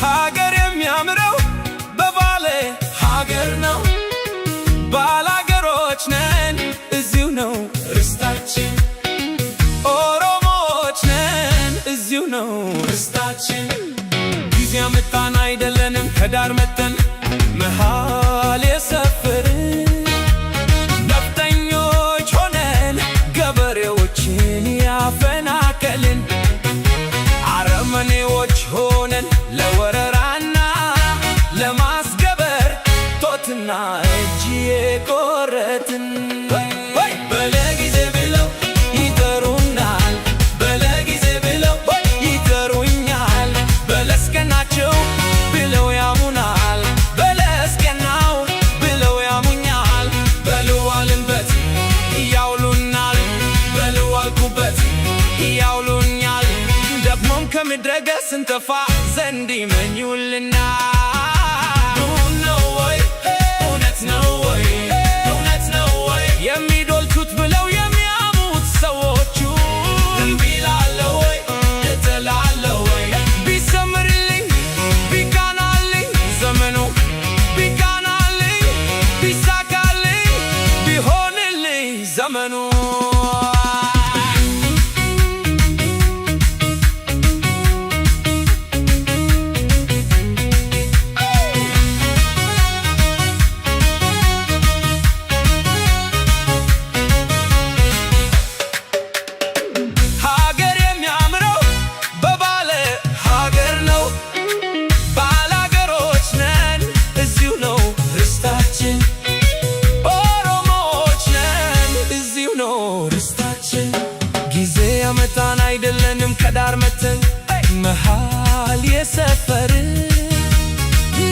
ሀገር የሚያምረው በባለ ሀገር ነው። ባላገሮች ነን፣ እዚሁ ነው ርስታችን። ኦሮሞዎች ነን፣ እዚሁ ነው ርስታችን። ጊዜ ያመጣን አይደለንም ከዳር መተን መሃል የሰፈርን። ነፍጠኞች ሆነን ገበሬዎችን ያፈናቀልን፣ አረመኔዎች ሆነን ለወረራና ለማስገበር ጦትና እጅ የቆረጥን። በለጊዜ ብለው ይጠሩናል፣ በለጊዜ ብለው ይጠሩኛል። በለስቀናቸው ብለው ያሙናል፣ በለስቀናው ብለው ያሙኛል። በልዋልንበት ያውሉናል፣ በልዋልኩበት ያውሉኛል። ደግሞም ከምድረ ገጽ ስንጠፋ ዘንድ ይመኙልናል። ነው ወይ? እውነት ነው ወይ? እውነት ነው ወይ? የሚዶልቱት ብለው የሚያሙት ሰዎቹ እምቢ እላለሁ ወይ? እጥላለሁ ወይ? ቢሰምርልኝ ቢቃናልኝ ዘመኑ፣ ቢቃናልኝ ቢሳካልኝ ቢሆንልኝ ዘመኑ። ሀገር የሚያምረው በባለ ሀገር ነው። ባላገሮች ነን፣ እዚሁ ነው ርስታችን። ኦሮሞዎች ነን፣ እዚሁ ነው ርስታችን። ጊዜ ያመጣን አይደለንም ከዳር መተን መሃል የሰፈርን።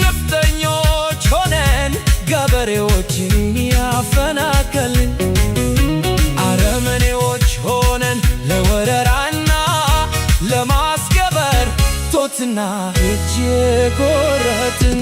ነፍጠኞች ሆነን ገበሬዎችን ያፈናቀልን፣ አረመኔዎች ሆነን ለወረራና ለማስገበር ጦትና እጅ የቆረጥን።